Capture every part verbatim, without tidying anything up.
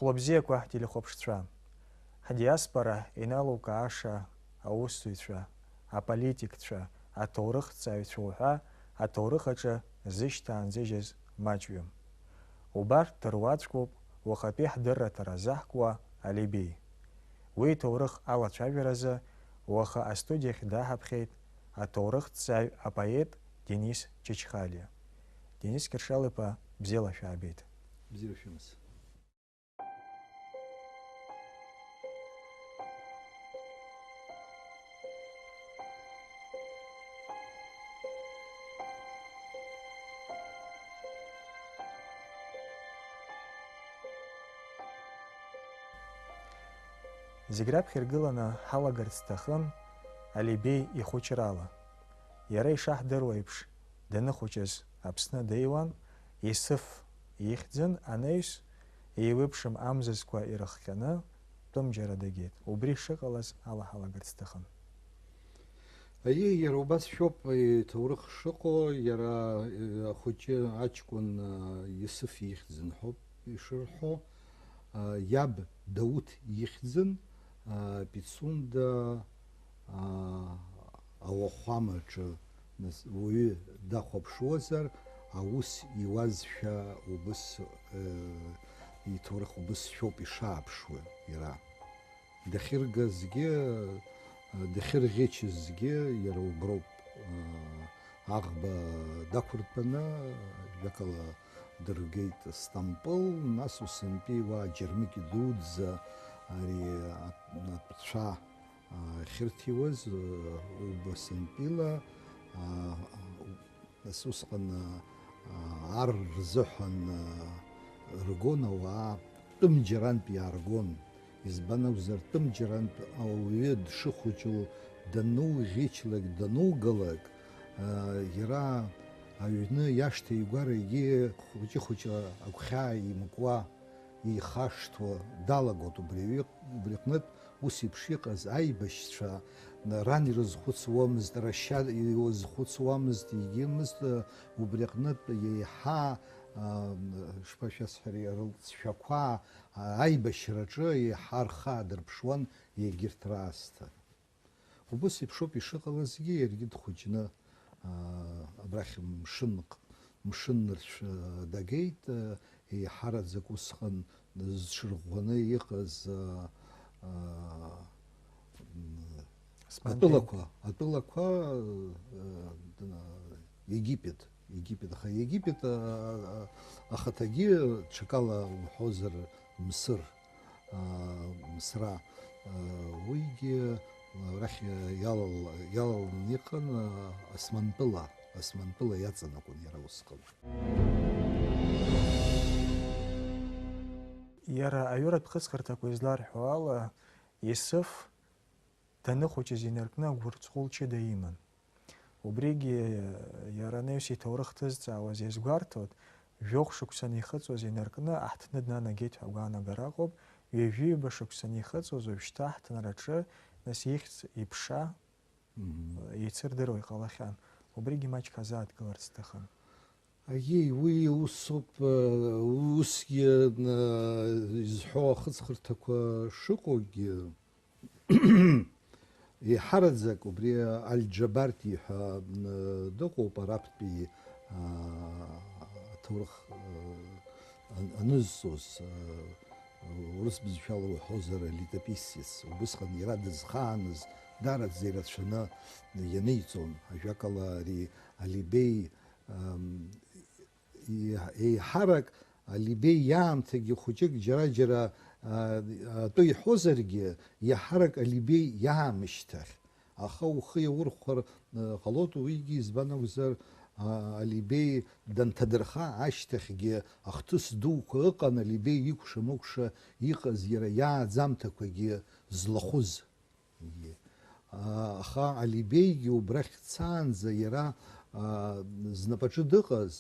Хәлабзиақәа ҳтелехәаԥшцәа, ҳдиаспора иналукааша аусзуҩцәа, аполитикцәа, аҭоурыхҭҵааҩцәа уҳәа аҭоурых аҿы зышьҭаанзыжьыз маҷҩым. Убарҭ дыруаӡәкуп уахатәи ҳдырраҭара ззаҳкуа Алибеи. Уи иҭоурых алацәажәаразы уаха астудиахь даҳаԥхьеит аҭоурыхҭҵааҩ апоет Денис Чачхалиа. Денис Кьыршал-иԥа, бзиала шәаабеит. Бзиара шәымаз. Зегь раԥхьа иргыланы ҳалагарц сҭахын Алибеи ихәыҷрала. Иара ишаҳдыруа еиԥш, даныхәыҷыз Аԥсны деиуан, Есыф ихьӡын, анаҩс еиуеиԥшым амзызқәа ирыхҟьаны, тәымџьара дагеит. Убри шыҟалаз ала ҳалагарц сҭахын. Аиеи, иара убас шәоуп иҭоурых шыҟоу, иара, э, ахәыҷы аҷкәын, э, Есыф ихьӡын ҳәоуп ишырҳәо, э, иаб Дауҭ ихьӡын, э, Пицунда, э, ауахәамаҿы, нас, уаҩы дахәаԥшуазар, аус иуазшәа убыс, э, иҭоурых убыс шәоуп ишааԥшуа иара. Дахьыргазгьы, дахьырӷьычызгьы иара уброуп. Аӷба дақәыртәаны, жәакала, дыргеит Стампыл, нас усынтәи уа аџьармыкьа дуӡӡа ари атәцәа ахьырҭиуаз, убасынтәила, Нас усҟан, а, ар рзыҳәан, а, ргон ауаа, тәымџьарантә иааргон. Избан акәзар, тәымџьарантә ауаҩы дшыхәыҷу дануӷьычлак, данугалак, а, иара аҩны иашҭа игәарагьы хәыҷы-хәыҷла агәхьаа имкуа, еихашҭуа далагоит. Убри аҩы-, убри аҟнытә ус еиԥш иҟаз аибашьцәа, ран ирызхәыцуамызт, рашьа ирызхәыцуамызт, егьимызт, убри аҟнытә еиҳа, а, шԥашәасҳәари, рылҵшәақәа, а, аибашьраҿы еиҳа рхы аадырԥшуан егьырҭ раасҭа. Убыс еиԥшоуп ишыҟалазгьы, иаргьы дхәыҷны, аа, абрахь мшынк-, мшын нырцә, аа, дагеит, аа, еиҳараӡак усҟан зҽырӷәӷәаны иҟаз, аа, аа, м, Османтәи. Атәылақәа, атәылақәа, аа, дна-, Египет, Египет, аха Египет, аа, аа, ахаҭагьы ҽакала уҳәозар Мысыр. Аа, Мысра, аа, уигьы арахь иалал-, иалаланы иҟан, аа, Османтәыла, Османтәыла иаҵанакуан иара усҟан. Иара аҩыратә хыҵхырҭақәа изларҳәо ала, Есыф даныхәыҷыз инаркны агәырҵҟәыл ҷыда иман. Убригьы иара анаҩс иҭоурых дызҵаауаз иазгәарҭоит, жәохә шықәса анихыҵуаз инаркны аҳҭны днанагеит ҳәа агәаанагара ыҟоуп, ҩажәи ҩба шықәса анихыҵуаз уажәшьҭа аҳҭынраҿы, нас, ихьӡ, иԥша, мгм, еицырдыруа иҟалахьан. Убригьы маҷк ҳазааҭгыларц сҭахын. Аиеи, уи усоуп, усгьы, н-, изҳәо ахыҵхырҭақәа шыҟоугьы, еиҳараӡак убри Аль-Џьабарти ҳәа, м, дыҟоуп, араптәи, а, аҭоурых, а, ан-, анызҵоз, а, урыс бызшәала уҳәозар, летописец, убысҟан иара дызхааныз даараӡа ирацәаны ианиҵон. Ажәакала, ари Алибеи, ам, Еиҳ-, еиҳарак Алибеи иаамҭагьы хәыҷык џьара-џьара, а, атәы иҳәозаргьы, иаҳарак Алибеи иаамышьҭахь. Аха ухы иаурхәар, а, ҟалоит уигьы, избан акәзар, а, Алибеи данҭадырха ашьҭахьгьы ахҭыс дуқәа ыҟан, Алибеи икәша-мыкәша иҟаз иара иааӡамҭақәагьы злахәыз. Егьи. Аа, аха Алибеигьы убрахь дцаанӡа иара, аа, знапаҿы дыҟаз,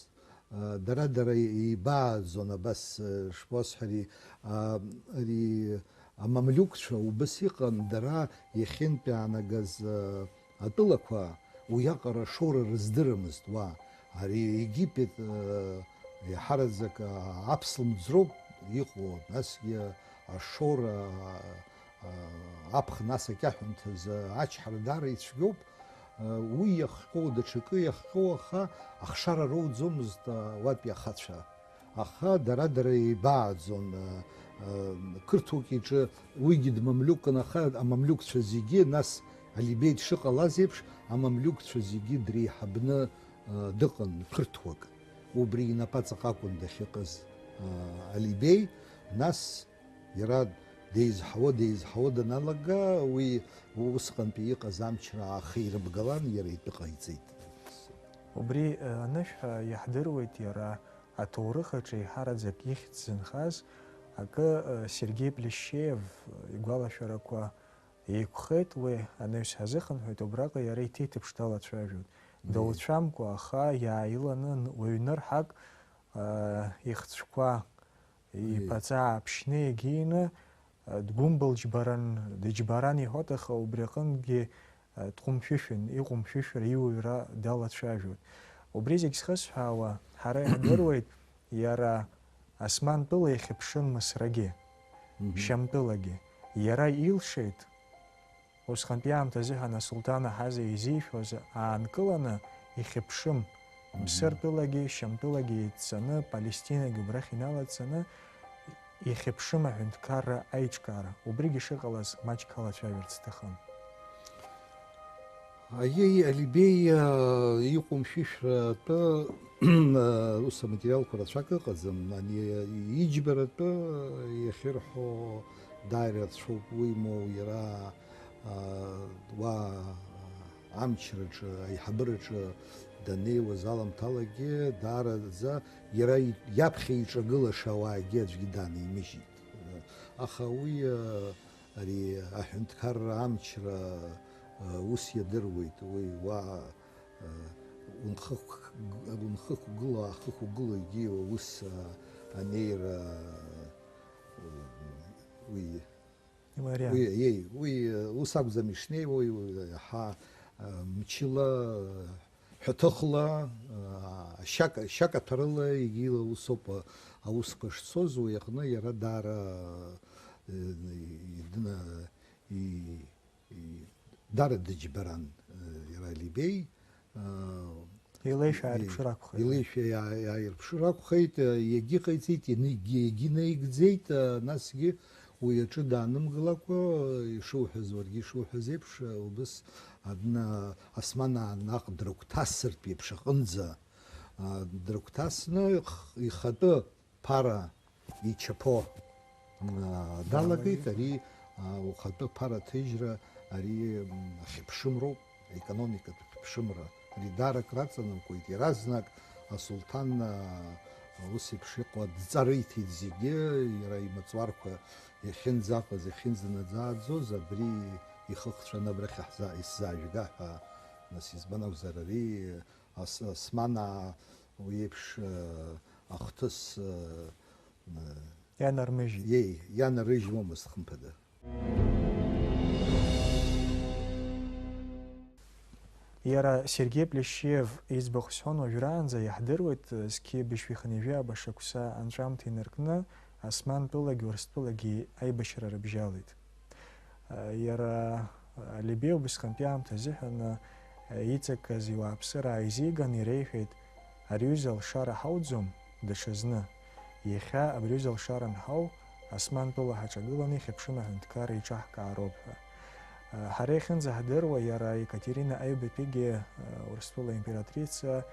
аа, дара-дара еибааӡон, абас, э, шԥасҳәари, аа, ари амамлиукцәа убас иҟан, дара иахьынтәаанагаз, аа, атәылақәа уиаҟара ашоура рыздырамызт уа. Ари Египет, аа, еиҳараӡак, аа, аԥслымӡроуп, иҟоу, насгьы ашоура, аԥхын ас акьаҳәа анҭаз ачҳара даара ицәгьоуп. Уи иахҟьоу, даҽакы иахҟьоу, аха ахшара роуӡомызт уатәи ахацәа. Аха дара-дара еибааӡон, қырҭуак иҿы уигьы дмамлиукын, аха амамлиукцәа зегьы, нас Алибеи дшыҟалаз еиԥш, амамлиукцәа зегьы дреиҳабны дыҟан қырҭуак. Убри инапаҵаҟа акәын дахьыҟаз Алибеи, нас иара деизҳауа, деизҳауа даналага, уи усҟантәи иҟаз амчра аахирыбгалан, иара итәы ҟаиҵеит. Убри, э, анышә, э, иаҳдыруеит иара аҭоурых аҿы еиҳараӡак ихьӡ зынхаз акы, э, Сергеи Плещеев игәалашәарақәа еиқәхеит, уи анаҩс ҳазыхынҳәуеит, убраҟа иара иҭеиҭыԥш далацәажәоит. Мм. Доуцәамкәа, аха иааиланы н-, уаҩ нырҳак, э, ихцәқәа Мм. Иԥаҵа ааԥшьны иагьины, дгәымбылџьбаран, дыџьбаран иҳәоит, аха убри аҟынгьы, дҟәымшәышәын, иҟәымшәышәра, иуаҩра далацәажәоит. Убри зегь зхысҳәаауа, ҳара иаҳдыруеит, иара Османтәыла ихьыԥшын Мысрагьы, Мгм. Шьамтәылагьы. Иара илшеит, усҟантәи аамҭазы ҳәа Насулҭан Аҳаза изишәоз аанкыланы ихьыԥшым, Мгм. Мсыртәылагьы, Шьамтәылагьы еидҵаны, Палестинагьы убрахь иналацаны, ихьыԥшым аҳәынҭқарра аиҿкаара, убригьы шыҟалаз маҷк ҳалацәажәарц сҭахын. Аиеи, Алибеи, а, иҟәымшәышәра атәы, а, ус аматериалқәа рацәак ыҟаӡам. Ани иџьбаратәы иахьырҳәо дааира рацәоуп, уимоу иара, а, уа, а, амчраҿы, аиҳабыраҿы даннеиуаз аламҭалагьы даараӡа иара и-, иаԥхьа иҿагылаша ауаагьы аӡәгьы даанимыжьит. Аха уи, а, ари аҳәынҭқарра амчра, а, ус иадыруеит, уи уа, а, унхықә-, унхықәгыло, аахықәгыло егьи ус, а, анеира, а, уи, Имариан. Уи, иеи, уи, а, ус акәӡам ишнеиуа, уи, уи иаҳа, а, мчыла, а, ҳәаҭыхла, а, шьак-, шьакаҭәарыла егьила усоуп, а, аусқәа шцоз, уи аҟны иара даара, а, идына-, и-, и-, даара дыџьбаран, а, иара Алибеи, а, Илеишәа и-, ааирԥшыр акәхеит. Илеишәа иаа-, иааирԥшыр акәхеит, а, иагьыҟаиҵеит, ины-, егьи-, егьинаигӡеит, а, насгьы уи аҿы даанымгылакәа, ишуҳәаз, уаргьы ишуҳәаз еиԥш, а, убыс адна-, Османаа наҟ дрыгәҭасыртә еиԥш аҟынӡа, а, дрыгәҭасны х-, ихатәы ԥара ичаԥо, а, далагеит. Далагеит. Ари, а, ухатәы ԥараҭыжьра, ари, м, ахьыԥшымроуп, аекономикатә хьыԥшымра. Ари даара акраҵанакуеит, иаразнак асулҭан, а, ус еиԥш иҟоу адҵа риҭеит зегьы, иара имаҵуарқәа иахьынӡаҟаз, иахьынӡанаӡааӡоз, абри ихыхҵәаны абрахь ҳза-, исзаажәга ҳәа, нас, избан акәзар, ари Ас-, Османаа уи еиԥш, э, ахҭыс, э, э, Ианармыжьит. Иеи, ианарыжьуамызт, хымԥада. Иара Сергеи Плещеев иӡбахә сҳәон уажәраанӡа, иаҳдыруеит, зқьи быжьҩи хынҩажәи аба шықәса анҵәамҭа инаркны Османтәылагьы Урыстәылагьы аибашьра рыбжьалеит. Иара Алибеи убасҟантәи аамҭа азыҳәан иҵакыз иуааԥсыра ааизиган, иреиҳәеит, ари аҩыза алшара ҳауӡом, даҽазны. Иахьа абри аҩыза алшара анҳау, Османтәыла ҳаҿагыланы ихьыԥшым аҳәынҭқарра еиҿаҳкаароуп ҳәа. Ҳара иахьынӡаҳдыруа, иара Екатерина Аҩбатәигьы, Урыстәыла императрица,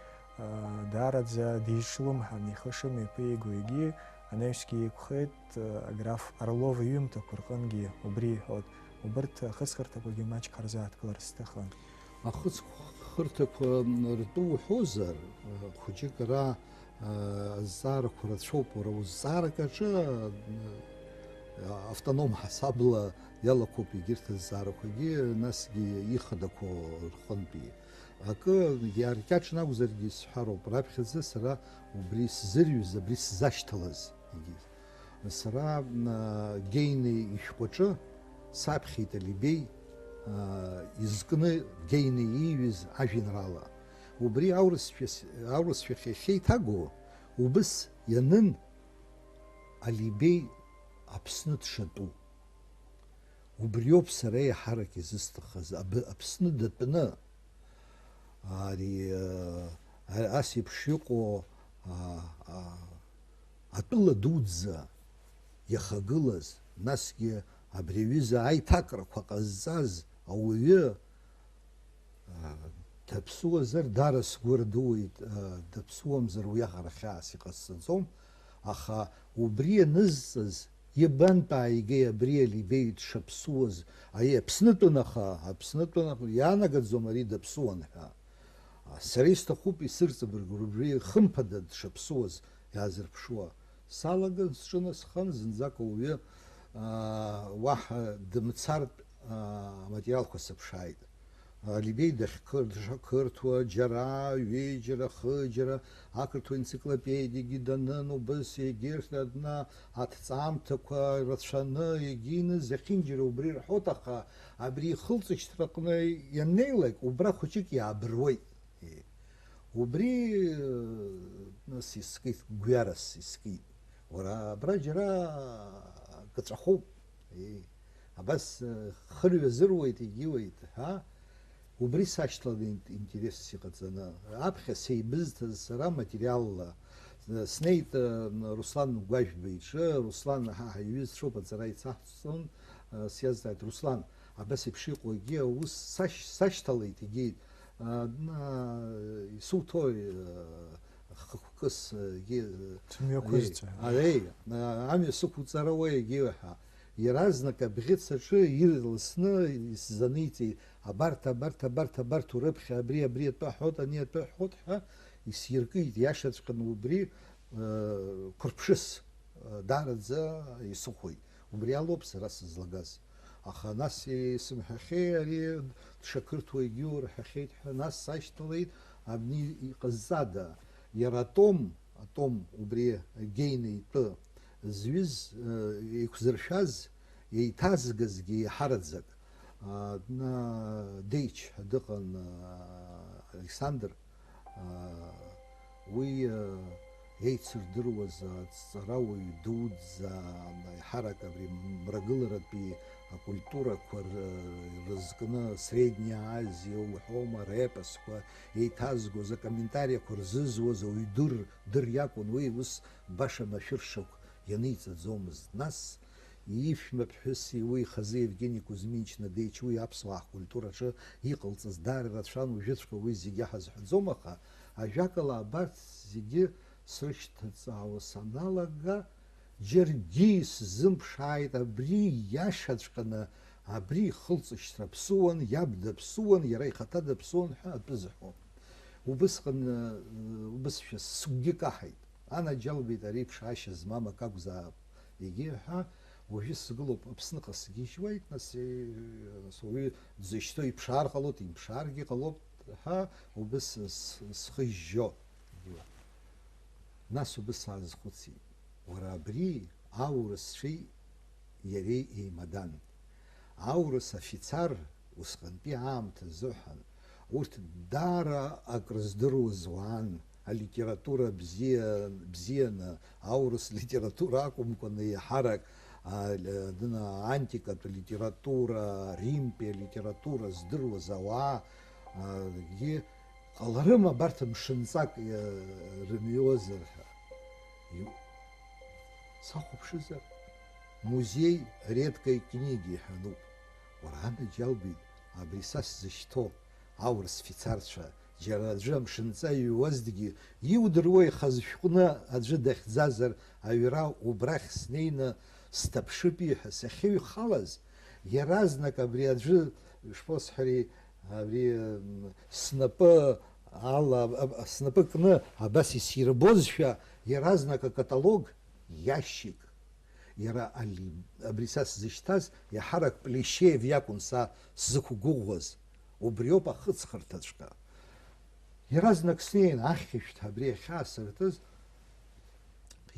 даараӡа дизҿлымҳан, ихы шымҩаԥиго егьи анаҩсгьы еиқәхеит, аграф Орлов иҩымҭақәа рҟынгьы убри иҳәоит. Убырҭ ахыҵхырҭақәагьы маҷк ҳарзааҭгыларц сҭахын. Ахыҵхырҭақәа ртәы уҳәозар, хәыҷык ара, а, азҵаарақәа рацәоуп. Уара узҵаарак аҿы, а, автоном ҳасабла иалақәоуп егьырҭ азҵаарақәагьы, насгьы ихадақәоу рҟынтәи. Акы иааркьаҿны акәзаргьы исҳәароуп, раԥхьаӡа сара убри сзырҩыз, абри сзашьҭалаз, егьи. Сара, а, Гейне ишәҟәаҿы саԥхьеит Алибеи, а, изкны Гейне ииҩыз ажәеинраала. Убри аурысшәа с-, аурысшәахь иахьеиҭаго, убыс ианын, Алибеи Аԥсны дшатәу. Убриоуп сара еиҳарак изысҭахыз, аб-, Аԥсны датәаны, ари, а, ас еиԥш иҟоу, а, а, атәыла дуӡӡа иахагылаз, насгьы абри аҩыза аиҭакрақәа ҟазҵаз ауаҩы, а, даԥсуазар, даара сгәы ардууеит, а, даԥсуамзар уиаҟара хьаас иҟасҵаӡом, аха убри ианызҵаз, ибантә ааигеи абри Алибеи дшаԥсуаз, аиеи, Аԥснытәын, аха, Аԥснытәын, аха иаанагаӡом ари даԥсуан ҳәа. А, сара исҭахуп исырҵабыргыр, убри хымԥада дшаԥсуаз иаазырԥшуа. Салаган, сҿынасхан, зынӡак ауаҩы, аа, уаҳа дымцартә, аа, аматериалқәа сыԥшааит. Алибеи дахьқыр-, дшақырҭуа, џьара, ҩыџьара, хыџьара, ақырҭуа енциклопедиагьы данын, убыс егьырҭ адна аҭҵаамҭақәа рацәаны, егьины зехьынџьара убри рҳәоит, аха абри ихылҵышьҭраҟны ианнеилак, убра хәыҷык иаабыруеит. Убри, э, нас искит, гәҩарас искит. Уара, абра џьара акы ҵәахуп. Еи, абас, э, хырҩа зыруеит, егьиуеит, ҳа? Убри сашьҭалеит ин-, интересс иҟаҵаны. Аԥхьа сеибызҭаз сара материалла, э, снеит, э, Руслан Гәажәба иҿы, Руслан ҳа ҳаиҩызцәоуп, аҵара ицаҳҵон, э, сиазҵааит, Руслан, абас еиԥш иҟоу егьи аус сашь-, сашьҭалеит, егьи, а, на, исуҭои, э, хықәкыс, э, егьи, э, Сымҩақәызҵа. Ари, а, амҩа сықәуҵарауеи егьи ҳәа. Иаразнак абӷьыц аҿы ирласны исзаниҵеит, абарҭ, абарҭ, абарҭ, абарҭ урыԥхьа, абри, абри атәы ҳәот, ани атәы ҳәот ҳәа исиркит, иашаҵәҟьаны убри, э, қәырԥшыс, э, даараӡа исыхәеит. Убри алоуп сара сызлагаз. Аха нас исымҳәахьеи, ари дшақырҭуа егьиу рҳәахьеит ҳәа, нас сашьҭалеит, абни иҟазҵада? Иара атом, атом убри Гейне итәы зҩыз, э, еиқәзыршәаз, еиҭазгазгьы еиҳараӡак. А, на, Деич ҳәа дыҟан, а, Александр, а, уи, а, еицырдыруаз аҵарауаҩ дуӡӡа, еиҳарак абри мрагыларатәи акультурақәа р-, рызкны, Средняя Азиа уҳәома, репосқәа еиҭазгоз, акомментариақәа рзызуаз ауаҩ дыр, дыр иакәын, уи ус баша машәыршақә ианиҵаӡомызт. Нас, иԥшәма ԥҳәыси уи ихазы Евгени Кузьминч Надеич, уи аԥсуаа ҳкультураҿы иҟалҵаз даара рацәан, уажәыҵәҟьа уи зегьы ҳазҳәаӡом, аха, ажәакала, абарҭ зегьы срышьҭаҵаауа саналага, џьаргьы исзымԥшааит, абри иашаҵәҟьаны, абри ихылҵышьҭра ԥсуан, иаб даԥсуан, иара ихаҭа даԥсуан ҳәа атәы зҳәо. Убысҟан, э, убысшәа сыгәгьы каҳаит. Анаџьалбеит, ари ԥшаашьа змам акы акәзаап, егьи ҳәа, уажәы сгылоуп, Аԥсныҟа сгьежьуеит, нас, э, нас уаҩы дзышьҭоу иԥшаар ҟалоит, имԥшааргьы ҟалоит ҳәа, убыс с-, схы жьжьо. Нас убыс саазхәыцит, уара, абри аурысцәеи иареи еимадан. Аурыс афицар усҟантәи аамҭазыҳәан, урҭ даара акрыздыруаз уаан, алитература бзиа, бзианы, аурыс литература акәымкәаны, еиҳарак, а, дына, антикатә литература, Римтәи алитература здыруаз ауаа, а, гьы ҟаларым абарҭ мшынҵак, а, рымҩуазар ҳәа. Иу-, сахәаԥшызар, музеи редкой книги ҳәа ануп. Уара, анаџьалбеит, абри са сзышьҭоу аурыс фицарцәа, џьара аӡәы амшынҵа иҩуазҭгьы, иудыруеи, хаз шәҟәны аӡәы дахьӡазар, аҩра убрахь снеины сҭаԥшыпи ҳәа сахьыҩхалаз, иаразнак абри аӡәы, ишԥасҳәари, абри, м, снапы ала, а, снапы кны абас исирбозшәа, иаразнак акаталог иашьик. Иара али-, абри са сзышьҭаз иаҳарак Плещеев иакәын са сзықәгәыӷуаз. Убриоуп ахыҵхырҭаҵәҟьа. Иаразнак снеин, ахьышәҭ абри ахьаасыртыз,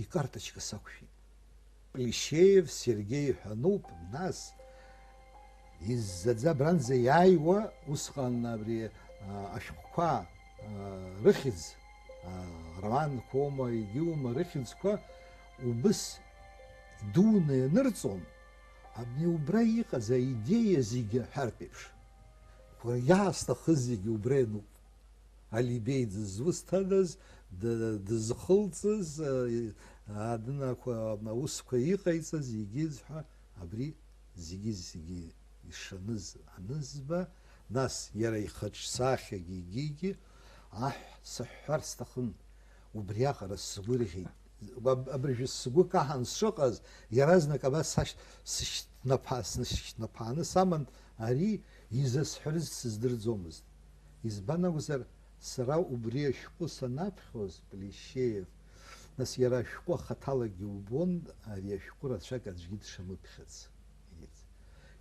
икарточка сақәшәеит. Плещеев Сергеи ҳәа ануп, нас, иззаӡа абранӡа иааиуа, усҟан абри, а, ашәҟәқәа, а, рыхьӡ, а, романқәоума, егьиума рыхьӡқәа убыс Дуны ианырҵон, абни убра иҟаз аидеиа зегьы аҳәартә еиԥш. Уара иаасҭахыз зегьы убра иануп. Алибеи дызусҭадаз, д-, дызхылҵыз, а, адынақәа, аусқәа иҟаиҵаз, егьиз ҳәа абри зегьы-зегьы ишаныз анызба, нас иара ихаҿсахьагьы егьигьы, аҳ, сыҳәҳәар сҭахын, убриаҟара сгәырӷьеит. Аб-, абыржәы сгәы каҳан сшыҟаз, иаразнак абас сашь-, сышьҭнаԥа-, снышьҭнаԥааны саман, ари изасҳәарыз сыздырӡомызт. Избан акәзар, сара убри ашәҟәы санаԥхьоз, Плещеев, нас иара ашәҟәы ахаҭалагьы убон, ари ашәҟәы рацәак аӡәгьы дшамыԥхьац.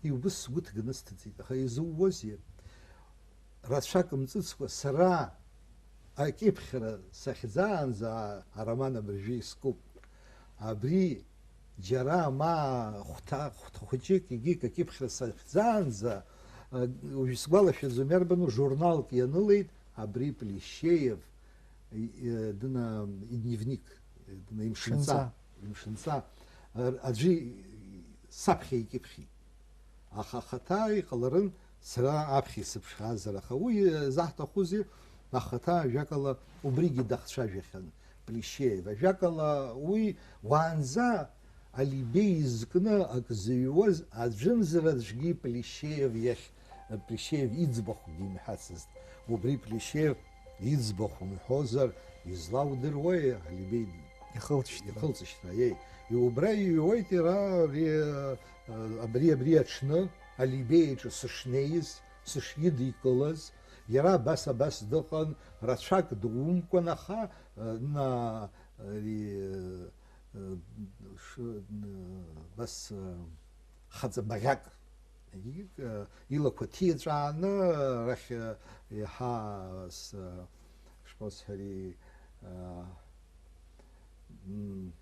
Иубыс сгәы ҭганы сҭыҵит, аха изуузеи? Рацәак мҵыцкәа сара акьыԥхьра сахьӡаанӡа ароман абыржәы искуп. Абри џьара ма хәҭа-, хәҭ-, хәыҷык егьик акьыԥхьра сахьӡаанӡа, а, уажә исгәалашәаӡом иарбану журналк ианылеит, абри Плещеев, и-, и-, дына, идневник, дына имшынҵа, Шынҵа. Имшынҵа, ар-, аӡәы саԥхьа икьыԥхьит. Аха ахаҭа иҟаларын сара аԥхьа исыԥшаазар, аха уи, э, заҳҭахузеи, ахаҭа ажәакала убригьы дахцәажәахьан Плещеев. Ажәакала, уи уаанӡа Алибеи изкны ак зыҩуаз аӡәымзар аӡәгьы Плещеев иахь, Плещеев иӡбахәгьы имҳәацызт. Убри Плещеев иӡбахә умҳәозар, излаудыруеи, Алибеи Ихылҵшьҭра. Ихылҵшьҭра, еи. Убра иҩуеит иара, ари, а, абри, абри аҽны, Алибеи иҿы сышнеиз, сышидикылаз, иара абас, абас дыҟан, рацәак думкәан, аха, а, на, ари, а, ш-, н-, абас, а, хаҵа баӷьак, егьи, а, илақәа ҭиҵәааны, арахь, а, иаҳа, с-, а, шԥасҳәари, а, м,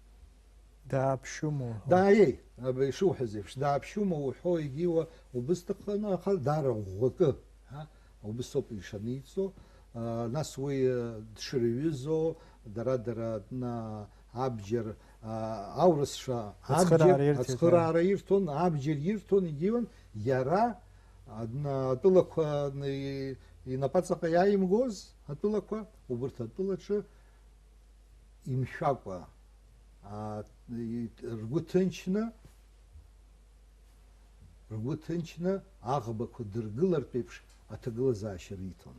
Дааԥшьума уҳәо? Дааиеи, аб-, ишуҳәаз еиԥш, дааԥшьума уҳәо, егьиуа убысҭахханы, аха даара ӷәӷәакы, ҳа, убыс ауп ишаниҵо. А, нас уи, а, дшырҩызоу, дара-дара, на, абџьар, а, аурысшәа Ацхыраара абџьар, ирҭеит, ацхыраара ирҭон, абџьар ирҭон, егьиуан, иара, а, на, атәылақәа, на, и-, инапаҵаҟа иааимгоз атәылақәа, убырҭ атәылаҿы имшәакәа, аа, и-, ргәы ҭынчны, ргәы ҭынчны аӷбақәа дыргылартә еиԥш аҭагылазаашьа риҭон.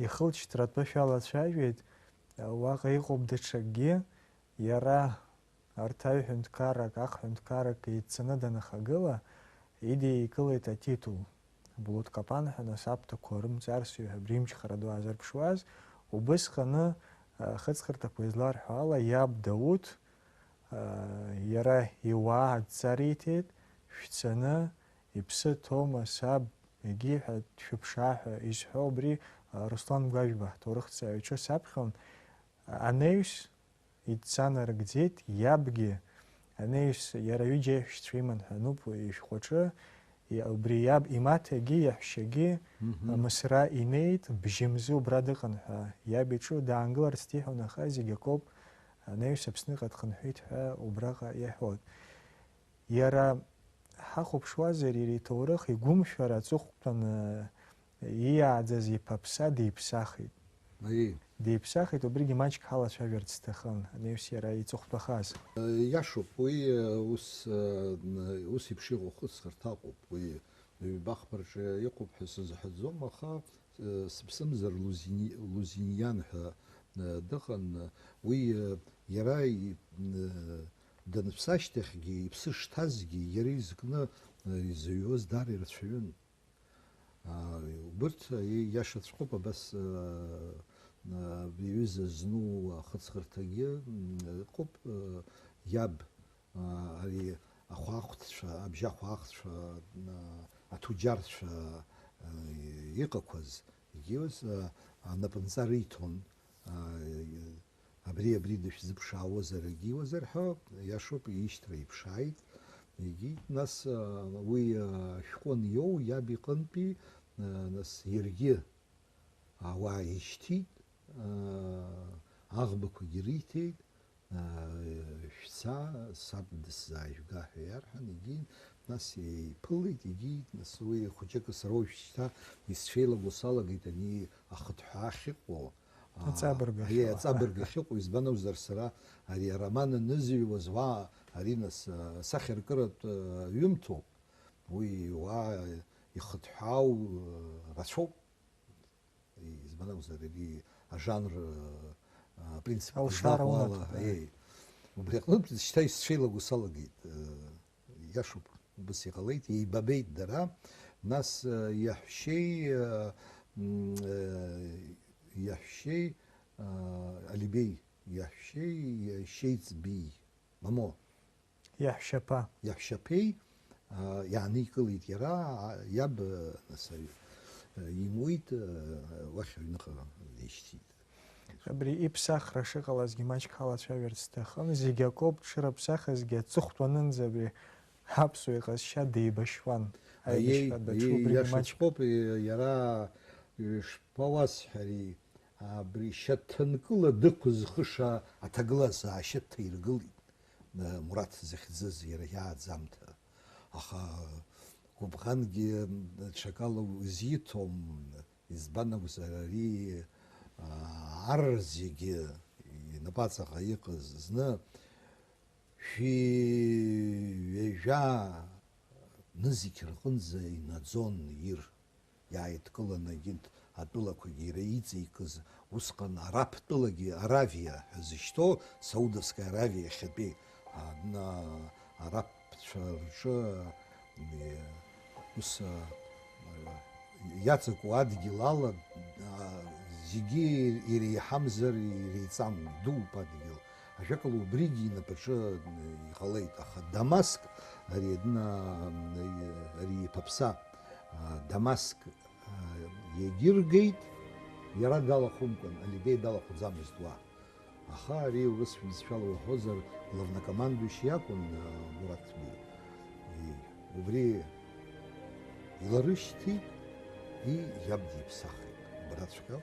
Ихылҵшьҭратәы шәалацәажәеит, уаҟа иҟоуп даҽакгьы, иара Арҭ аҩ-ҳәынҭқаррак, ах-ҳәынҭқаррак еидҵаны данахагыла, идикылеит атитул. Булуҭ Капан ҳәа, нас аԥҭақәа рымҵарсҩы ҳәа абри имчхара ду аазырԥшуаз, убысҟаны, а, ахыҵхырҭақәа изларҳәо ала, иаб Дауҭ, а, иара иуаа адҵа риҭеит, шәцаны, иԥсы ҭоума саб, егьи ҳәа дшәыԥшаа ҳәа изҳәо убри, а, Руслан Гәажәба, ҳҭоурыхҭҵааҩ иҿы саԥхьон, анаҩс, Идҵа нарыгӡеит, иабгьы, анаҩс иара ҩыџьа аиҳәшьцәа иман ҳәа ануп ишәҟәаҿы, и-, убри иаб имаҭагьы иаҳәшьагьы Мгм. Мысра инеит, бжьымзы убра дыҟан ҳәа иаб иҿы даангыларц диҳәон, аха зегь акоуп, анаҩс Аԥсныҟа дхынҳәит ҳәа убраҟа иаҳәоит. Иара ҳахәаԥшуазар, иара иҭоурых игәымшәара аҵыхәтәаны ииааӡаз иԥа-ԥса деиԥсахит. Аиеи. Деиԥсахит, убригьы маҷк ҳалацәажәарц сҭахын, анаҩс иара иҵыхәтәахаз. Иашоуп, уи, ус, ус еиԥш иҟоу хыҵхырҭа ыҟоуп, уи ҩба-хԥа рҿы иҟоуп ҳәа сазыҳәаӡом, аха, сыԥсымзар Лузини-, Лузиниан ҳәа, дыҟан, уи, иара, даныԥсы ашьҭахьгьы, иԥсы шҭазгьы, иара изкны, изыҩуаз даара ирацәаҩын. Аа, убырҭ, ииашаҵәҟьоуп, абас, аа, иҩыза зну ахыҵхырҭагьы, м, ыҟоуп, э, иаб, аа, ари ахәаахәҭцәа, абжьахәаахцәа, аа, аҭуџьарцәа, аа, иҟақәаз, егьиуаз, аа, анапынҵа риҭон, аа, Абри, абри дышәзыԥшаауазар, егьиуазар ҳәа, иашоуп, ишьҭра иԥшааит. Егьи, нас, а, уи, а, ашәҟәы аниоу, иаб иҟынтәи, а, нас иаргьы ауаа ишьҭит, а, Аӷбақәагьы риҭеит, аа, шәца, саб дысзаажәга ҳәа иарҳәан, егьи, нас еиԥылеит, егьи, нас уи хәыҷык сара уажәшьҭа исцәеилаго салагеит ани ахыҭҳәа ахьыҟоу, аа, Аҵабырг ари ахьыҟоу. Аҵабырг ахьыҟоу, избан акәзар, сара ари ароман анызыҩуаз уа, ари нас, аа, асахьаркыратә, аа, ҩымҭоуп. Уи уа ихыҭҳәаау, аа, рацәоуп. Избан акәзар, ари ажанр, а, апринцип Алшара азлаҟоу ала, унаҭоит, ааи. Убри аҟнытә шьҭа исцәеилаго салагеит, э, иашоуп, убыс иҟалеит, еибабеит дара, нас, э, иаҳәшьеи, э, м, э, иаҳәшьеи, э, Алибеи, иаҳәшьеи, иашьеиҵби, мамо, Иаҳәшьаԥа. Иаҳәшьаԥеи, аа, иааникылеит иара, аа, иаб, аа, нас, аҩ-, аа, имуит, аа, уахь аҩныҟа дишьҭит. Абри иԥсахра шыҟалазгьы маҷк ҳалацәажәарц сҭахын, зегь акоуп, дшырыԥсахызгьы аҵыхәтәанынӡа абри аԥсуа иҟазшьа деибашьуан. Аибашьра даҽа убригьы маҷк. Иашаҵәҟьоуп, иара ишԥауасҳәари, абри шьаҭанкыла дықәызхыша аҭагылазаашьа дҭаиргылеит. Мураҭ захьӡыз иара иааӡамҭа. Аха гәыбӷангьы ҽакала узиҭом, избан акәзар, ари, аа, ар зегьы инапаҵаҟа иҟаз зны шәи ҩажәа нызқь рҟынӡа инаӡон ир. Иааидкыланы егьырҭ атәылақәагьы иара иҵеикыз, усҟан Араԥ тәылагьы, Аравиа ҳәа зышьҭоу, Саудовская Аравиа иахьатәи, а, на-, арабцәа рҿы, е, ус, а, иаҵаку адгьыл ала, а, зегьы иреиҳамзар иреиҵам, идууп адгьыл. Ажәакала, убригьы инапаҿы иҟалеит, аха Дамаск, ари адна, ари иԥаԥса, а, Дамаск, а, иагьыргеит, иара далахәымкәан, Алибеи далахәӡамызт уа. Аха ари урыс ҩызцәала уҳәозар, главнокомандующий акәын, а, Мураҭ Беи. И-, убри иларышьҭит, и-, иаб диԥсахит, убраҵәҟьа.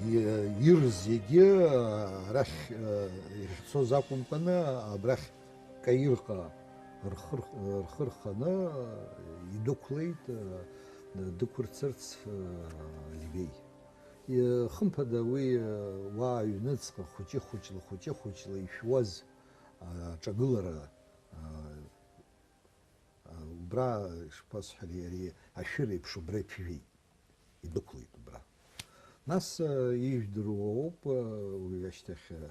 И-, ир зегьы, а, арахь, а, ирыхьцоз акәымкәаны, абрахь Каирҟа рхы рх-, рхы рханы идәықәлеит, дықәырцырц, Либеи. Хымԥада уи уа аҩныҵҟа хәыҷы-хәыҷла, хәыҷы-хәыҷла ишәуаз аҿагылара, убра, ишԥасҳәари, ари ашәыр еиԥш убра иԥжәеит. Идәықәлеит убра. Нас, э, ижәдыруа ауп, э, уи ашьҭахь, э,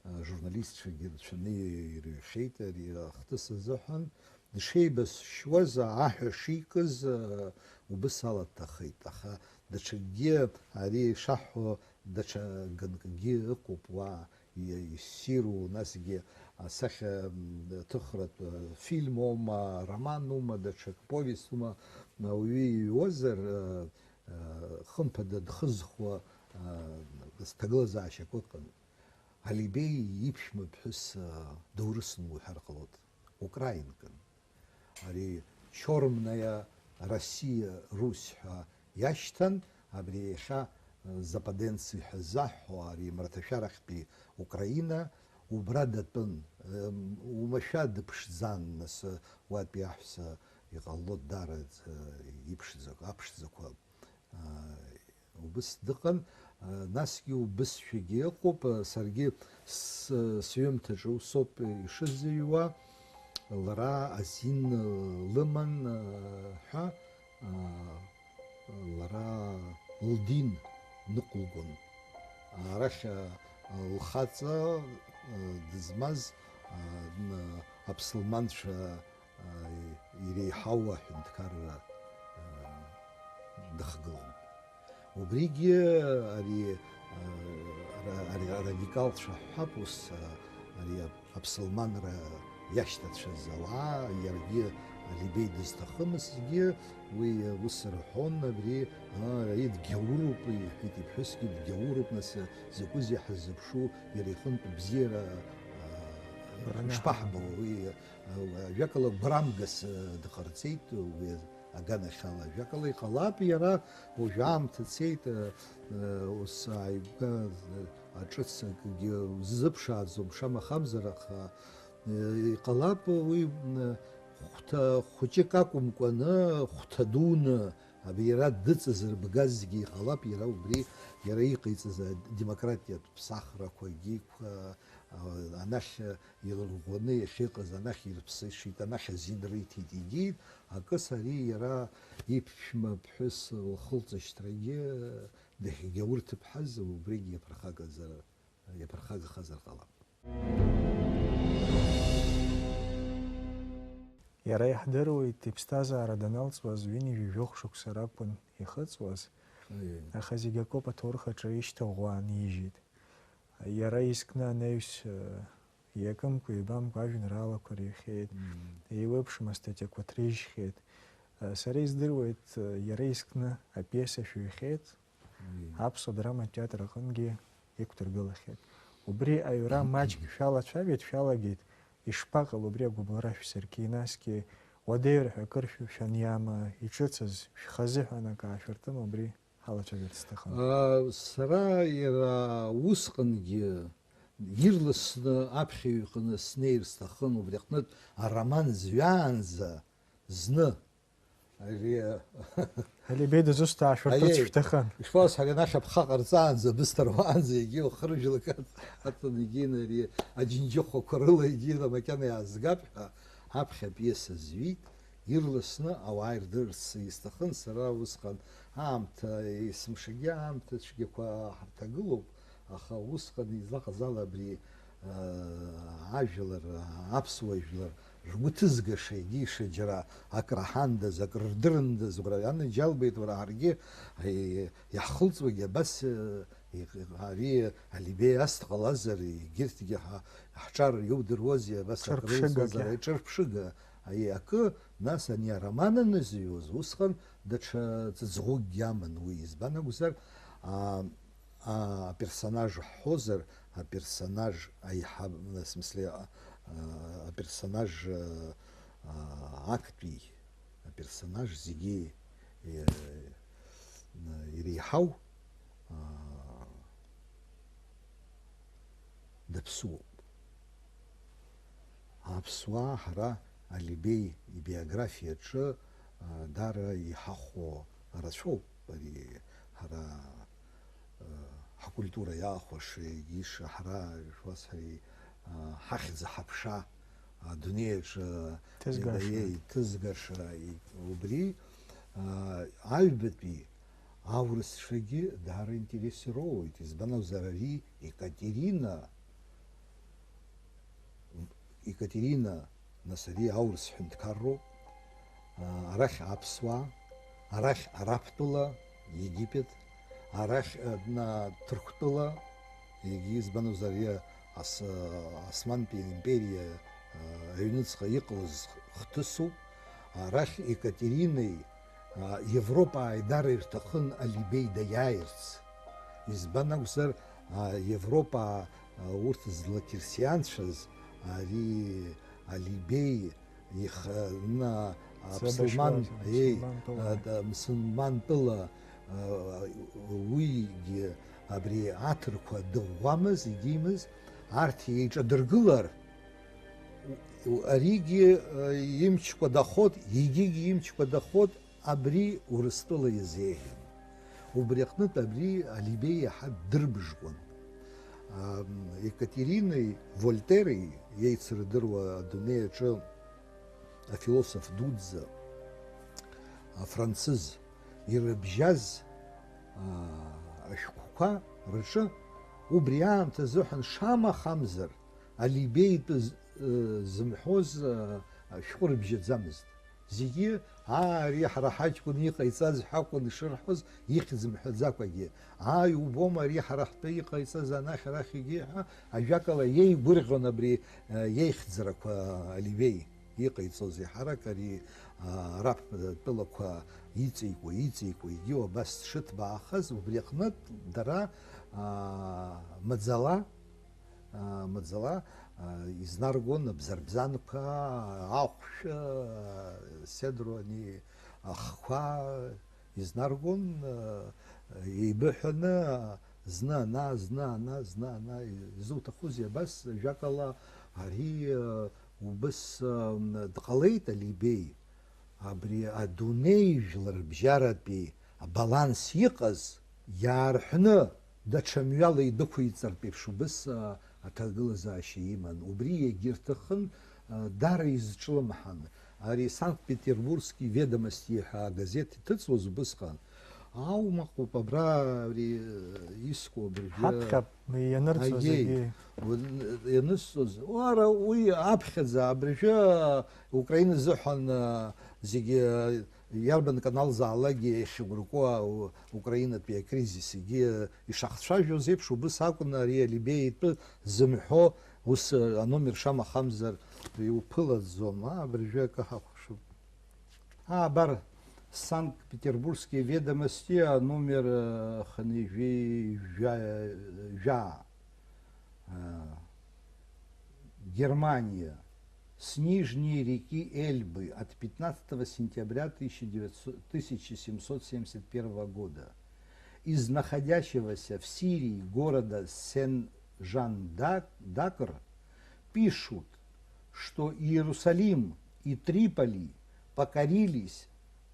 ажурналистцәагьы рацәаны ирыҩхьеит ари ахҭыс азыҳәан. Дшеибашьуаз, аҳәа шикыз, э, убыс ала дҭахеит. Аха даҽакгьы, ари ишаҳҳәо, даҽа ганкгьы ыҟоуп уа. И-, иссиру, насгьы асахьа, м, ҭыхратә, э, фильмоума, романума, даҽак повестума, ауаҩы иҩуазар, э, э, хымԥада дхызхуа, э, зҭагылазаашьак ыҟан. Алибеи иԥшәма ԥҳәыс, э, доурысын уҳәар ҟалоит, украинкын. Ари Чёрная Россия, Русь ҳәа иашьҭан, абри иахьа, э, Западенцы ҳәа заҳҳәо, ари мраҭашәарахьтәи Украина, убра датәын, э, уамашәа дыԥшӡан, нас, э, уатәи аҳәса иҟалоит, дара, э, иԥшӡақәа, аԥшӡақәа. Аа, убыс дыҟан, аа, насгьы убысшәагьы ыҟоуп, саргьы с-, сҩымҭаҿы усоуп ишызыҩуа, лара азин лыман, аа, ҳәа, аа, лара лдин ныҟәылгон. Арахь, аа, лхаҵа, аа, дызмаз, аа, н-, аԥсылманцәа иреиҳау аҳәынҭқарра, э, дыхгылан. Убригьы ари, э, ара-, ари арадикалцәа ҳҳәап, ус, э, ари аԥсылманра иашьҭацәаз ауаа, иаргьы Алибеи дызҭахымызгьы, уи ус рҳәон, абри, а, ари дгьауроуп, иҳәеит иԥҳәысгьы, дгьауроуп, нас, закәызеи ҳаззыԥшу, иара иҟынтә бзиара, а, Бараны ишԥаҳбо, уи, Ажәакала, гәрамгас, э, дҟарҵеит уи, Аганахьала, ажәакала, иҟалап иара уажә аамҭа цеит, э, э, ус ааигәа, э, аҿыц акгьы уззыԥшааӡом, шамахамзар, аха, э, иҟалап уи, м, хәҭа хәыҷык акәымкәаны, хәҭа дуны, абри иара дыҵазырбгазгьы иҟалап, иара убри, иара иҟаиҵаз адемократиатә ԥсахрақәагьы, э, анахь, э, илырӷәӷәаны иахьыҟаз, анахь ирыԥсышьеит, анахь азин риҭеит, игеит, акыс ари иара иԥшәма ԥҳәыс лхылҵышьҭрагьы дахьгьаурҭыԥҳаз убригь иаԥырхагазар, иаԥырхагахазар ҟалап. Иара иаҳдыруеит, иԥсҭазаара даналҵуаз ҩынҩажәи жәохә шықәса ракәын ихыҵуаз, Аиеи. Аха зегь акоуп, аҭоурых аҿы ишьҭаӷәӷәа аанижьит. Иара изкны анаҩс, э, иакымкәа-ҩбамкәа ажәеинраалақәа рыҩхьеит, Мм. Еиуеиԥшым астатиақәа ҭрыжьхьеит. Э, сара издыруеит, э, иара изкны апиеса шәыҩхьеит, Мм. Аԥсуа драматә театр аҟынгьы иқәдыргылахьеит. Убри аҩра маҷк шәалацәажәеит, шәалагеит, ишԥаҟало убри агәыбылра шәсырки, насгьы уадаҩра ҳәа акыр шәы-, шәаниама, иҿыцыз шәхазыҳәан акы аашәыртым, убри ҳалацәажәарц сҭахын. А, сара иара усҟангьы ирласны аԥхьаҩ иҟны снеир сҭахын, убри аҟнытә ароман зҩаанӡа зны. Ари, Алибеи дызусҭа аашәыртырц Аиеи. Шәҭахын. Ишԥасҳәари, анахь аԥха ҟарҵаанӡа, абысҭа руаанӡа, егьи уахыржәлак аҵ-, аҵан егьин ари аџьынџьыхәақәа рыла егьин макьана иаазгап ҳәа аԥхьа апиеса зҩит. Ирласны ауаа ирдырырц исҭахын, сара усҟан аамҭа, есымшагьы аамҭа цәгьақәа ҳарҭагылоуп, аха усҟан излаҟаз ала абри, аа, ажәлар, аԥсуа жәлар ргәы ҭызгаша, егьиша џьара акы раҳандаз, акы рдырындаз, уара анаџьалбеит, уара ҳаргьы, е, иаҳхылҵуагьы абас, е, иҟ-, ари Алибеи ас дҟалазар, егьырҭгьы ҳа-, ҳҿар иудыруазеи, абас акрызуазар, Ҿырԥшыгагьы. Ҿырԥшыга. Аиеи, акы, нас ани ароман анызыҩуаз, усҟан даҽа ҵыҵӷәыкгьы аман уи. Избан акәзар, а, а, аперсонаж ҳҳәозар, аперсонаж аиҳа-, в смысле, а, а, аперсонаж, а, а, актәи, аперсонаж зегьы, э, иреиҳау, а, даԥсуоуп. Аԥсуаа ҳара Алибеи ибиографиаҿы, а, даара иҳахәо рацәоуп. Ари ҳара, а, ҳкультура иаахәаша, егьиша ҳара, шәасҳәари, а, ҳахьӡ-ҳаԥша адунеи аҿы Ҭызгаша. Иҭызгаша, и-, убри, а, аҩбатәи аурысцәагьы даара интерес ироуеит. Избан акәзар, ари Екатерина, Екатерина, нас ари аурыс ҳәынҭқарроуп. А, арахь аԥсуаа, арахь арабтәыла, Египет, арахь, а, на, ҭырқәтәыла, егьи, избан акәзар, ари ас-, Османтәи аимпериа, а, аҩныҵҟа иҟалаз хҭысуп. Арахь Екатеринеи, а, Европа ааидара ирҭахын Алибеи даиааирц. Избан акәзар, а, Европа, а, урҭ злақьырсианцәаз, ари Алибеи иханы, а, Дзабашьуаз, аԥсылман, еи, мусульман тәыла. А, да, мусульман тәыла, а, уигьы абри аҭырқәа дыӷәӷәамыз, егьимыз, арҭ еиҿадыргылар, аригьы, а, имчқәа дахот, егьигьы имчқәа дахот, абри Урыстәыла иазеиӷьын. Убри аҟнытә абри Алибеи иаҳа ддырбыжкуан. Ам, Екатеринеи Вольтери еицырдыруа адунеи аҿы афилософ дуӡӡа, афранцыз, ирыбжьаз, а, ашәҟәқәа рҿы убри аамҭазыҳәан шамахамзар Алибеи итәы з-, э, зымҳәоз, э, ашәҟәы рыбжьаӡамызт. Зегьы, аа, ари ҳара ҳаҷкәын иҟаиҵаз ҳәа акәын ишырҳәоз, ихьӡ мҳәаӡакәагьы. Ааи, убома, ари ҳара ҳтәы иҟаиҵаз анахь-арахьгьы ҳәа, ажәакала, иеигәырӷьон абри, э, иеихьӡарақәа Алибеи иҟаиҵоз иаҳарак ари, а, араб тәылақәа иҵеикуа, иҵеикуа, егьиу абас дшыҭбаахаз, убри аҟнытә дара, а, маӡала, а, маӡала, а, изнаргон абзарбзанқәа, ахәшә, а, седруани, ахқәа изнаргон, еибыҳәаны, зны ана, зны ана, зны ана, изуҭахузеи абас, ажәакала, ари, убыс, дҟалеит Алибеи, абри адунеи жәларбжьаратәи абаланс иҟаз, иаарҳәны, даҽа мҩала идәықәиҵартә еиԥш убыс, а, аҭагылазаашьа иман. Убри егьирҭахын, а, даара изҿлымҳан. Ари Санкт-Петербургски ведомости ҳәа агазеҭ иҭыҵуаз убысҟан. Аумаҟоуп абра ари, а, иску абыржәы. Ҳаԥхьап, ианырҵоз Аиеи, егьи. Уан-, ианысҵоз. Уара уи аԥхьаӡа абыржәы Украина зыҳәан, а, зегьы, а, иарбан каналзаалакгьы иахьыгәыркуа, а, у-, Украинатәи акризис егьи, а, ишахцәажәоз еиԥш, убыс акәын ари Алибеи итәы зымҳәо, ус, а, аномер шамахамзар иуԥылаӡом, а, абыржәы акы ҳахәаԥшып. А, абар, Санкт-Петербургские ведомости, а, номер, а, хынҩажәи жәа-, жәа, а, Германия, с нижней реки Эльбы от пятнадцатого сентября тысяча девятьсот, тысяча семьсот семьдесят первого года из находящегося в Сирии города Сен-Жан-Дакр пишут, что Иерусалим и Триполи покорились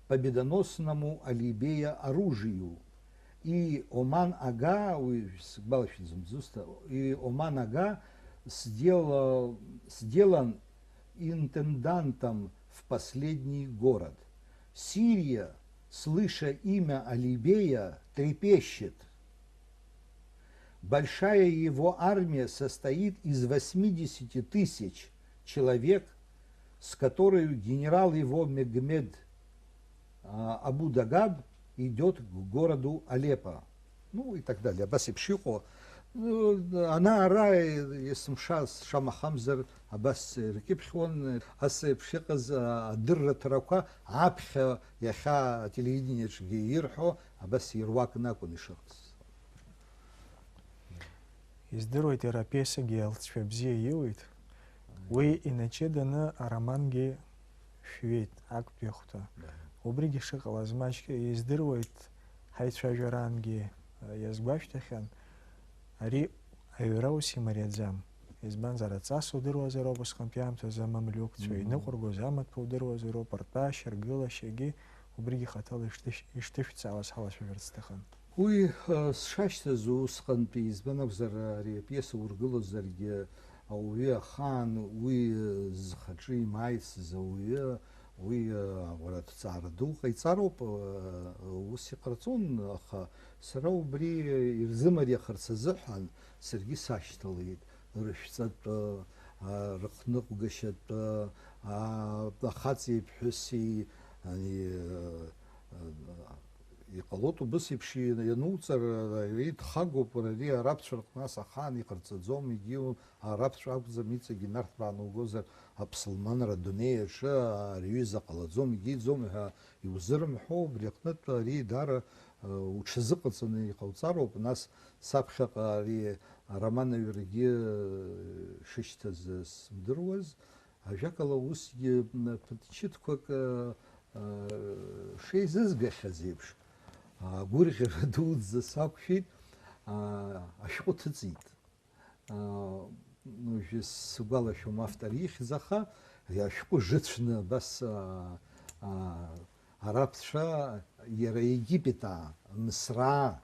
победоносному Алибея оружию, и Оман-ага, уи сгәалашәаӡом зусҭа, и Оман-ага сделал, сделан интендантом в последний город. Сирия, слыша имя Алибея, трепещет. Большая его армия состоит из восьмидесяти тысяч человек, с которой генерал его Мегмед, а, Абу Дагаб идёт к городу Алеппо. Ну, и так далее. Абас еиԥш иҟоу, ну, ана-ара есымша, шамахамзар, абас иркьыԥхьуан, ас еиԥш иҟаз, а, адырраҭарақәа аԥхьа иахьа ателевидениаҿгьы ирҳәо, абас ируакны акәын ишыҟаз. Издыруеит, иара апиесагьы алҵшәа бзиа иуит. Уи инаҷыданы аромангьы шәҩеит, актәи ахәҭа. Да. Убригьы шыҟалаз маҷк издыруеит, ҳаицәажәарангьы, э, иазгәашәҭахьан. Ари аҩра ус имариаӡам. Избанзар, аҵас удыруазароуп усҟантәи аамҭазы амамлиукцәа, мгм, иныҟәыргоз амаҭәа удыруазароуп, ртәашьа, ргылашьагьы убригьы хаҭала ишҭышә-, ишҭышәцаауаз ҳалацәажәарц сҭахын. Уи, э, сшашьҭаз усҟантәи, избан акәзар, ари апиеса ургылозаргьы, ауаҩы ахаан уи, э, зхаҿы имааицыз ауаҩы, уи, э, агәараҭҵаара ду ҟаиҵароуп, э, ус иҟарҵон, аха сара убри ирзымариахарц азыҳәан саргьы сашьҭалеит, рышәҵатәы, а, рыхныҟәгашьатәы, а, ахаҵеи аԥҳәыси, ани, э, э, Иҟалоит убыс еиԥш иануҵар, ари дхагоуп, ари арабцәа рҟны ас ахаан иҟарҵаӡом, егьи арабцәа акәӡам, иҵегьы инарҭбааны угозар, аԥсылманра адунеи аҿы ари аҩыза ҟалаӡом, егьиӡом ҳәа иузырымҳәо, убри аҟнытә ари даара, э, уҽазыҟаҵаны иҟауҵароуп, нас саԥхьаҟа ари ароман аҩрагьы, э, шышьҭаз, э, сымдыруаз, Ажәакала, усгьы, м, ԥыҭчыҭқәак, а, а, шеизызгахьаз еиԥш, агәырӷьара дуӡӡа сақәшәеит, а, ашәҟәы ҭыҵит. А, уажәы сгәалашәом автор ихьӡ, аха ашәҟәы жыцәны абас, а, а, арабцәа иара Египетаа, Мысраа,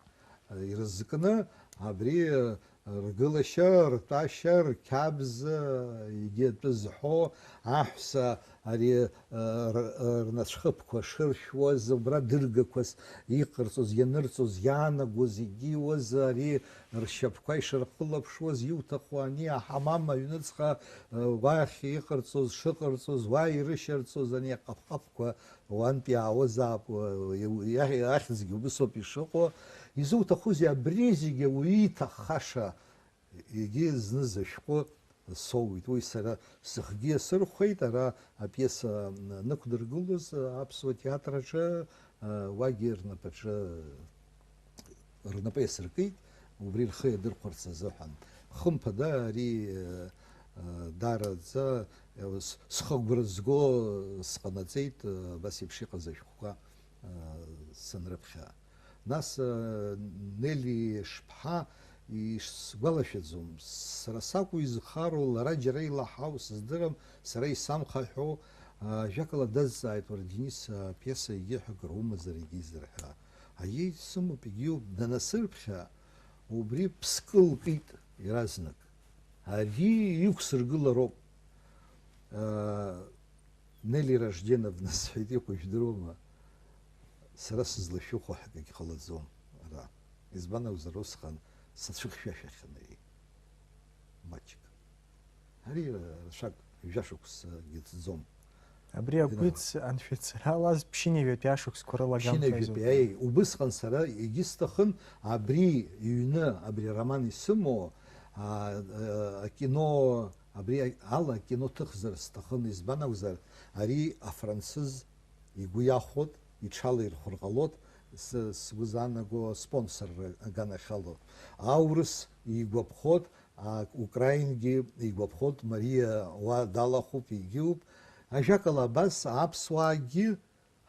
а, ирызкны абри, а, Ргылашьа, ртәашьа, рқьабз, егьи атәы зҳәо аҳәса, ари, р-, р-, рнацәхыԥқәа шыршәуаз, убра дыргақәас иҟарҵоз, ианырҵоз, иаанагоз, егьиуаз, ари ршьапқәа ишырхылаԥшуаз, иуҭаху ани аҳамам аҩныҵҟа, уахь иҟарҵоз, шыҟарҵоз, уа ирышьарҵоз, ани аҟапҟапқәа Уантәи иаауазаап, уа-, уа-, иа-, иа-, ахьӡгьы убысоуп ишыҟоу. Изуҭахузеи абри зегьы уиҭаххаша? Егьи зны зышәҟәы соуит. Уи сара сыхгьы иасырхәеит, ара апиеса нықәдыргылоз аԥсуа театр аҿы, уагьы рнапаҿы рнапы иасыркит, убри рхы иадырхәарц азыҳәан. Хымԥада, ари, э, э, даараӡа С-, схы агәра зго сҟанаҵеит, абас еиԥш иҟаз ашәҟәқәа, а, санрыԥхьа. Нас, а, Нели Шԥҳа ишсгәалашәаӡом, сара сакәу изхароу, лара џьара илаҳау сыздырам, сара исамхаҳәоу, а, ажәакала дазҵааит, уара, Денис, апиеса егьиҳәа акыр умазар егьизар ҳәа. Аиеи, сымоуп, егьиуп, данасырԥхьа, убри ԥскы лкит иаразнак. Ари иқәсыргылароуп. Нели Ражденовна, сҳәеит, иҟоу жәдыруама? Сара сызлашәыхәо ҳәа акгьы ҟалаӡом ара. Избан акәзар, усҟан сацәыхьшәашәахьан ари. Маҷк. Ари рацәак, ҩажәа шықәсагьы ҵӡом. Абри агәыц аншәыцралаз ԥшьынҩажәатәи ашықәсқәа рылагамҭазоуп. Ԥшьынҩажәатәи, аиеи, убысҟан сара егьысҭахын абри иҩны, абри ароман исымоу, а, а, акино, абри ала акино ҭыхзар сҭахын, избан акәзар, ари афранцыз игәы иахәот, иҽалаирхәыр ҟалот, сы-, сгәы заанаго спонсорра аганахьала. Аурыс игәаԥхот, а, украингьы игәаԥхот, Мариа уа далахәуп, егьиуп. Ажәакала, абас аԥсуаагьы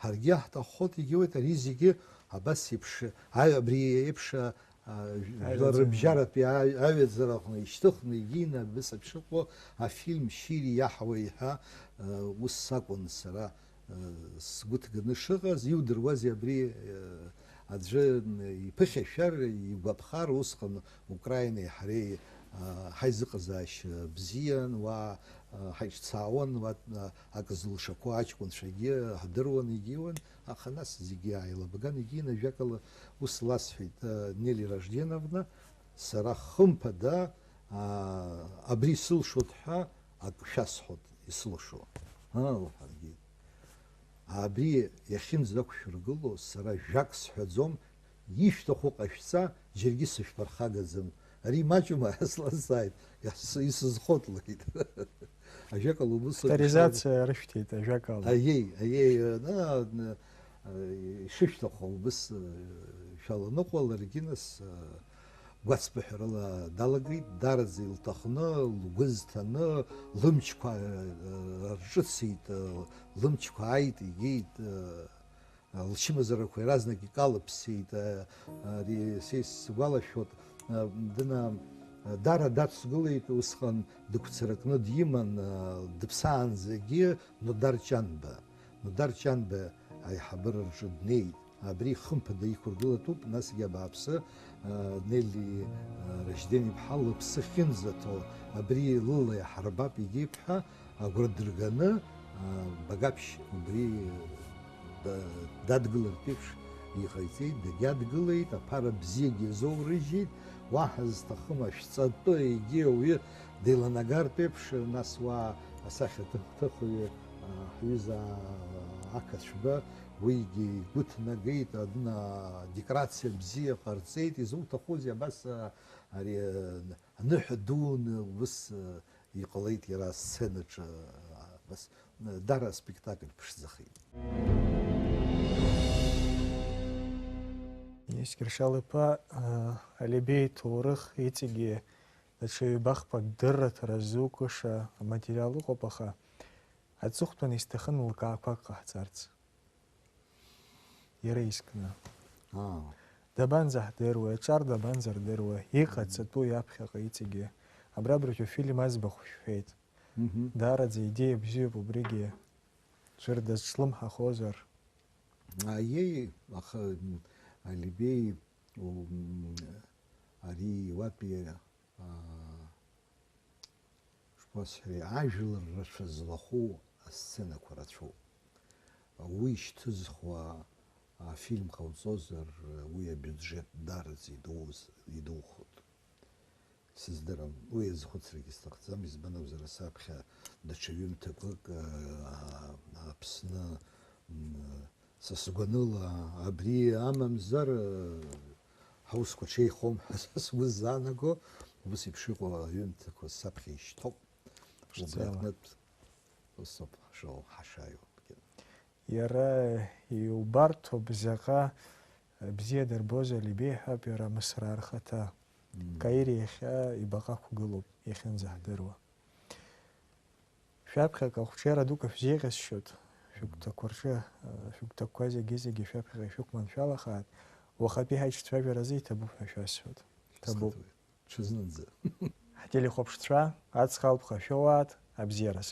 ҳаргьы иаҳҭаххот, егьиуеит, ари зегьы абас еиԥш, аҩ-, абри еиԥш, а, а, жәлар рыбжьаратәи аҩ-, аҩаӡара аҟны ишьҭыхны, егьины абас еиԥш иҟоу афильм Шьыри иаҳуеи ҳәа, а, ус сакәын сара, а, сгәы ҭганы шыҟаз, иудыруазеи абри, а, аӡәы иԥыхьашәар, игәаԥхар, усҟан Украинеи ҳареи, а, ҳаизыҟазаашьа бзиан, уа, а, ҳаиҿцаауан, уа, а, акы зылшақәоу аҷкәынцәагьы ҳдыруан, егьиуан, аха нас зегьы ааилабган, егьины ажәакала, ус ласҳәеит, а, Нели Ражденовна, сара хымԥада, а, абри сылшоит ҳәа ак шәасҳәоит, исылшо. Аа, лҳәаргьы. Абри иахьынӡақәшәыргыло, сара жәак сҳәаӡом, ишәҭаху ҟашәҵа, џьаргьы сышәԥырхагаӡам. Ари маҷума ҳәа слазҵааит, ис-, исызхоит, лҳәеит. Ажәакала, убыс. Авторизациа рышәҭеит, ажәакала. Аиеи, аиеи, на, на, ишышәҭаху убыс, шәаланыҟәа, ларгьы нас, гәацԥыҳәарала далагеит, даараӡа илҭахны, лгәы зҭаны, лымчқәа, э, рҿыцеит, э, лымчқәа ааит, игеит, э, лчымазарақәа иаразнак икалыԥсеит, э, ари са исгәалашәоит, э, дына, э, даара дацгылеит, усҟан дыгәцаракны диман, э, дыԥсаанӡагьы Нодар Ҷанба. Нодар Ҷанба аиҳабыра рҿы днеит. Абри хымԥада иқәыргылатәуп, насгьы абааԥсы, а, Нели, а, Ражден-иԥҳа лыԥсы ахьынӡаҭоу, абри лыла иаҳарбап, егьип ҳәа агәра дырганы, а, Багаԥшь убри да-, дадгылартә еиԥш иҟаиҵеит, дагьадгылеит, аԥара бзиагьы иазоурыжьит, уаҳа зҭахым ашәҵатәы, егьи ауаҩы деиланагартә еиԥш, нас уа асахьаҭыхҩы, а, ҳҩыза ақацәба, уигьы игәы ҭнагеит, адна декорациа бзиа ҟарҵеит, изуҭахузеи абас, а, ари, а, аныҳәа дуны ус, а, иҟалеит иара асценаҿы, а, абас, а, дара аспектакль ԥшӡахеит. Денис Кьыршьал-иԥа, а, Алибеи иҭоурых иҵегьы даҽа ҩба-хԥа дырраҭара ззукыша аматериал ыҟоуп, аха аҵыхәтәан исҭахын лкаақәак ҟаҳҵарц. Иара искны. Аа. Дабанӡаҳдыруеи, аҿар дабанӡардыруеи, иҟаҵатәу иаԥхьаҟа иҵегьы. Абра абыржәы афильм аӡбахә шәҳәеит. Мгм. Даараӡа идеиа бзиоуп убригьы. Ӡәыр дазҿлымҳахозар? Аиеи, аха, м, Алибеи, у, м, ари уатәи, а, шԥасҳәари, ажәлар рацәа злахәу асценақәа рацәоуп. Уи ишьҭызхуа афильм ҟауҵозар, уи абиуџьет даараӡа идууз-, идухоит. Сыздырам, уи азхәыцрагьы сҭахӡам, избан акәзар, саԥхьа даҽа ҩымҭақәак, а, Аԥсны, м, са сгәаныла абри амамзар, ҳаусқәа ҽеихом ҳәа сгәы сзаанаго, ус еиԥш иҟоу аҩымҭақәа саԥхьа ишьҭоуп. Ԥшӡала. Убри аҟнытә усоуп ҳшыҟоу, ҳашааиуагьы. Иара иубарҭоуп заҟа бзиа дырбоз Алибеи ҳәа, иара Мысраа рхаҭа. Мм. Каир иахьа ибаҟа ақәгылоуп, иахьынӡаҳдыруа. Ҩаԥхьак ахәҿиара дук шәзеиӷьасшьоит, шәыгәҭақәа рҿы, э, шәыгәҭакқәа зегьы-зегьы шәаԥхьаҟа ишәықәманшәалахааит, уахатәи ҳаиҿцәажәаразы иҭабуп ҳәа шәасҳәоит. Ҭабуп. Схатәоит. Ҽазнынӡа. Ҳтелехәаԥшцәа, аҵх алԥха шәоуааит, абзиараз.